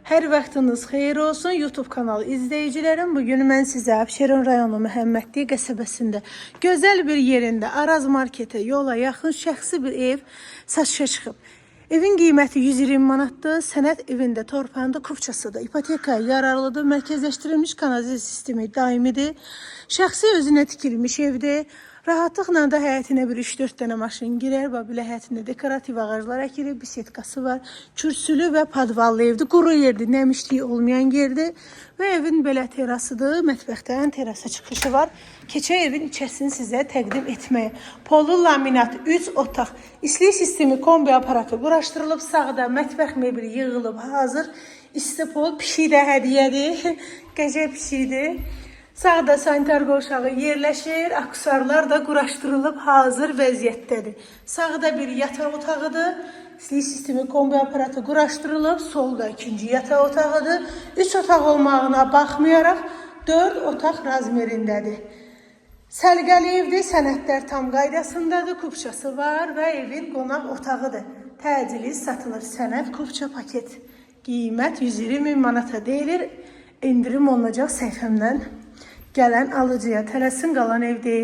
Hər vaxtınız xeyir olsun YouTube kanalı izləyicilərim. Bugün mən sizə Abşeron rayonu Məhəmmədli qəsəbəsində gözəl bir yerində Araz marketə yola yaxın şəxsi bir ev satışa çıxıb. Evin qiyməti 120 manatdır. Sənəd evində torpağında kupçasıdır. İpotekaya yararlıdır. Mərkəzləşdirilmiş kanalizasiya sistemi daimidir. Şəxsi özünə tikilmiş evdir. Rahatlıqla da həyətinə bir 3-4 dənə maşın girər. Bax belə həyətində dekorativ ağaclar əkilib, bisetkası var. Kürsülü və padvallı evdir. Quru yerdir, nəmişliyi olmayan yerdir. Və evin belə terasıdır. Mətbəxdən terasa çıxışı var. Keçək evin içərisini sizə təqdim etməyə. Polu laminat 3 otaq. İstilik sistemi kombi aparatı quraşdırılıb. Sağda mətbəx mebeli yığılıb hazır. İsti pol pişik də hədiyyədir. Qəşəng pişikdir. Sağda sanitar qovşağı yerləşir, aksesuarlar da quraşdırılıb hazır vəziyyətdədir. Sağda bir yataq otağıdır. İstilik sistemi kombi aparatı quraşdırılıb, solda ikinci yataq otağıdır. 3 otaq olmağına baxmayaraq 4 otaq razmerindədir. Səliqəli evdir, sənədlər tam qaydasındadır, kupçası var və evin qonaq otağıdır. Təcili satılır sənəd, kupça paket. Qiymət 120 min manata deyilir. Endirim olunacaq səhifəmdən gələn alıcıya. Tələsin qalan ev deyil.